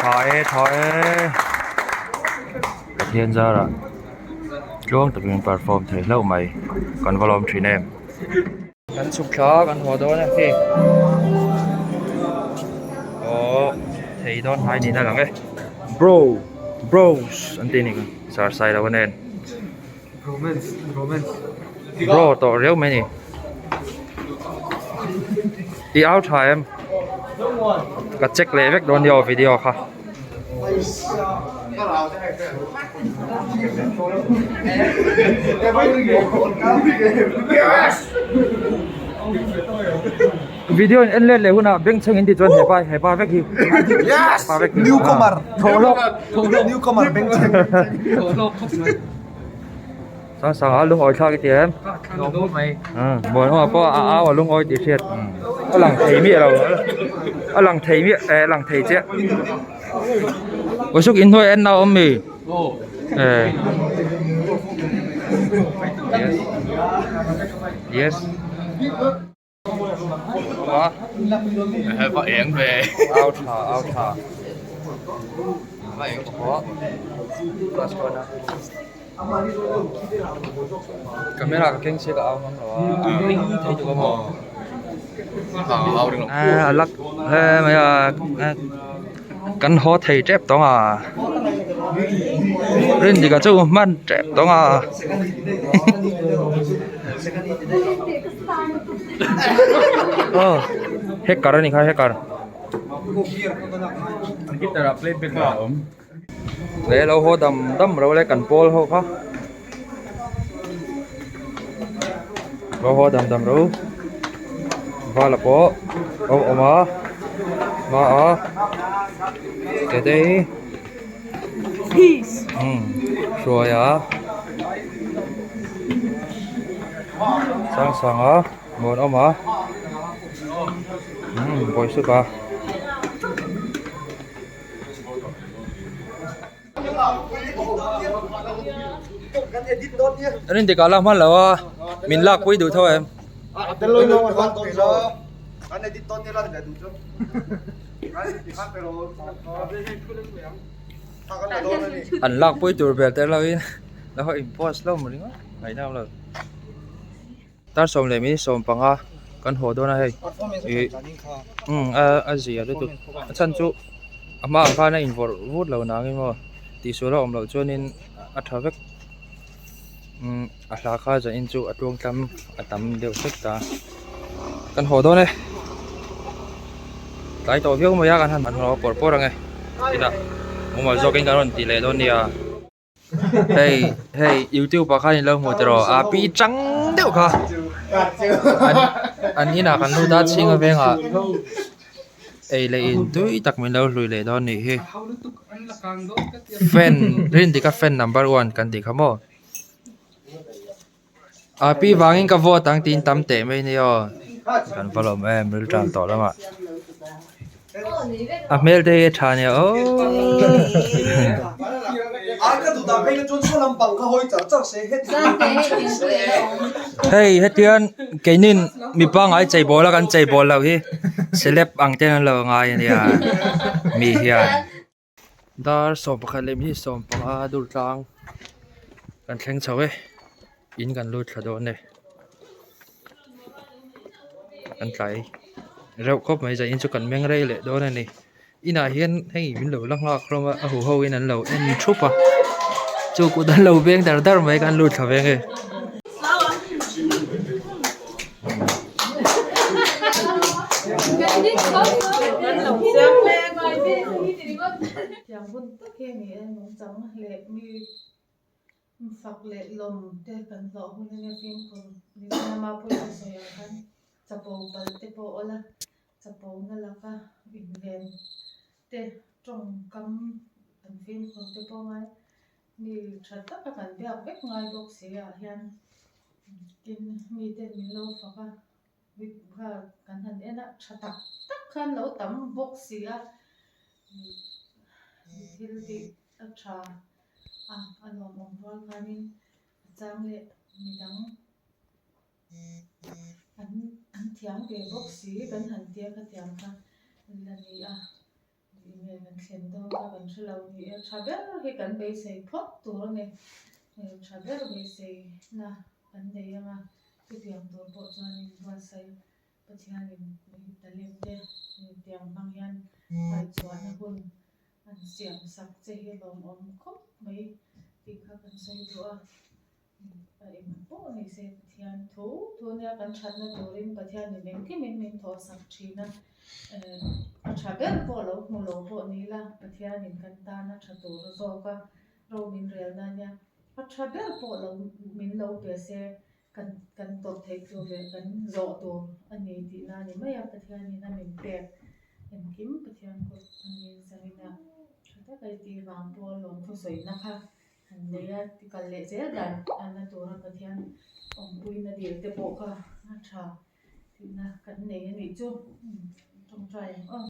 Tha e tha e Pathian zarah tluang takin perform thei hlauh mai kan va lawm thin em. Kan chhuk thla a kan haw dawn a hei aww thei dawn hnai niin a lang e bro bros an tih a ni sar sai lo a nen bro tawh riau mai a ni i au tha em ka check leh vek dawn nia aw video kha. Video in en let leh hunah beng chheng in tih chuan hepa hepa vek hi Yes! hepa vek hi Newcomer! Thawhlawk Newcomer beng chheng. Sang sang a lungawi thlak i ti em? Muanawma pawh a au a lungawi tih hriat a lang thei miah lo a lang thei miah eh a lang thei chiah Usuk inhnuai en na a awm mi eh yes yes. Va eng ve. Au tha au tha. Va eng pawh class kawt a. Camera ka keng sia ka au ngam lo a ring thei duh a maw. A lak he mai a kan haw thei tep tawng a. Rindika chu hman tep tawng a. Aw hacker a ni kha hacker leh lo haw dam dam ro le kan pawl ho kha lo haw dam dam ro vala pawh a awm a hma a tete hi. Hruai a sang sang a muan awm a bawi sup a. Rin dik ah la hman lo a min lak pui duh tho em. An lak pui tur vel te lo in la haw in post lo maw ringawt ngaih nam lo tar 15 kan haw dawn a hei ih umm a zia lutuk a chhan chu a hmaah khan a invawrh vut lo nangin maw tihsual a awm loh chuanin a tha vek umm a hla kha zan in chu a tluang tlam a tam deuh hlek ta kan haw dawn e tlai tawh viau mai a kan han haw pawr pawr ang e inah mumal zawkin kan rawn ti leh dawn nia hei hei youtube ah khan in lo hmu tiraw a pi chang deuh kha an an inah kan lut a chhinga vengah ei leh in tui tak min lo hlui leh dawn nih hi fan Rindika fan number one kan tih kha maw. A pi vangin ka vote ang tiin tam teh mai nia aw kan va lawm em ril tan tawh lamah a hmel te hi a tha nia aw. Hei hetian keinin mi pangngai chei bawl a kan chei bawl loh hi celeb ang ten an lo ngai ania mi hian. Dar 11:15 dur tlang kan thleng chho e in kan lut thla dawn e kan tlai reuh khawp mai zan in chu kan meng rei leh dawn a ni inah hian hei min lo la nghak hlawm a a huho in an lo en thup a chu kut an lo beng dar dar mai kan lut thla ve nge. Tiang hun tak hi a ni e, nungchang leh mi fak leh lawm te kan hlawh hun ania fimkhur ni lama pawisa sawi ang khan chapo palh te pawh awl a, chapo na laka inven te tawngkam an fimkhur te pawh ngai Mi tha taka kan biak vek ngai bawk si ah hian tin miten min lo fak a, kha kan han en a tha tak tak khan lo tam bawk si a, thil tih a tha a, a lawmawm rual khanin a chang leh midang an an thiam ve bawk si kan han tia khatiang kha la ni a. nge kan thlen dawn kha kan hre lo ni e. Tha ber hi kan beisei phawt tur a ni. Tha ber beiseina kan nei ang a, chutiang tur pawh chuanin buatsaih Pathianin talent te tiang hmang hian ngaihchhuahna hun an siam sak che hi lawmawm khawp mai tih kha kan sawi duh a. A eng pawh ni se Pathian thu thu nia kan thatna turin Pathianin engkimin min thawh sak thin a, a tha ber pawh lo hmu lo pawh ni ila Pathianin kan tan a tha tur zawk a, ro min relna ania a tha ber pawh lo min lo pe se kan kan tawp theih tur leh kan zawh tur a ni tihna a ni mai a, Pathianin a min pek engkim Pathian kut a ni zanina tha taka i tih vang pawh lawmthu sawina kha han nei a ti kal leh zel dan a la tura Pathian awmpuina dil te pawh kha a tha tihna kan nei a nih chu tawngtai ang aw.